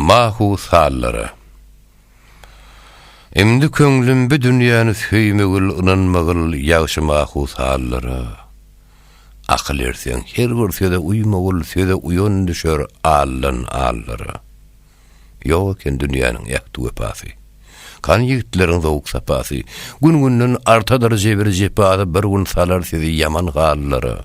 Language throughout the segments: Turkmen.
Mahu sallara. Imdi köňlüm bu dünýäni söýmegil, ynanmagyl ýagşy mahu sallara. Akyl erseň, her bir söze uýmagyl, söze uýan düşer aldan allara. Ýok eken dünýäniň ähti-wepasy. Kan ýigitleriň zowk-sapasy. Gün-günden artadyr jebir-jepasy, bir gün salar sizi ýaman hallara.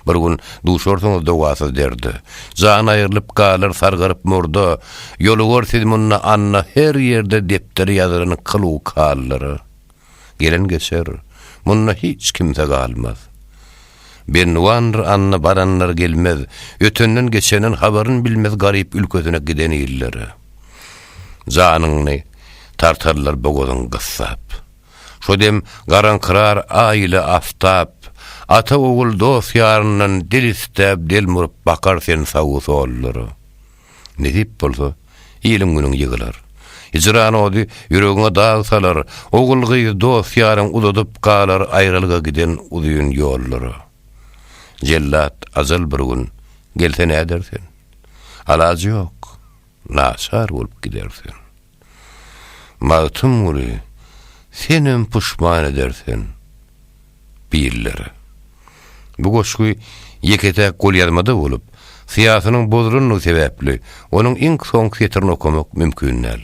Bir gün duşarsyňyz dowasyz derde. Jan aýrylyp galar sargaryp murda. Ýolugar siz munda anna her ýerde depdere ýazylan kyl-u-kallara. Gelen geçer, munda hiç kimse galmaz. Bendiwandyr anna baranlar gelmez, ötenden-geçenden habaryn bilmez garyp ülkesine giden illere. Janyňny tartarlar bogazyň gyssap. Şo dem garaňkyrar aý ile aftap, Ata-ogul dost-ýaryndan dil istäp delmuryp bakar sen sagu-sollara. Nesip bolsa, iliň-günüň ýygylar. Hijran ody ýüregiňe dag salar, Ogul-gyz, dost-ýaryň uzadyp galar aýralyga giden uzyn ýollara. Jellat ajal bir gün gelse näder sen? Alajy ýok, naçar bolup gider sen. Magtymguly, senem puşman eder sen birlere. Bu goşgy ýeke-täk golýazmada bolup, syýasynyň bozulandygy sebäpli, onuň iň soňky setirini okamak mümkin däl.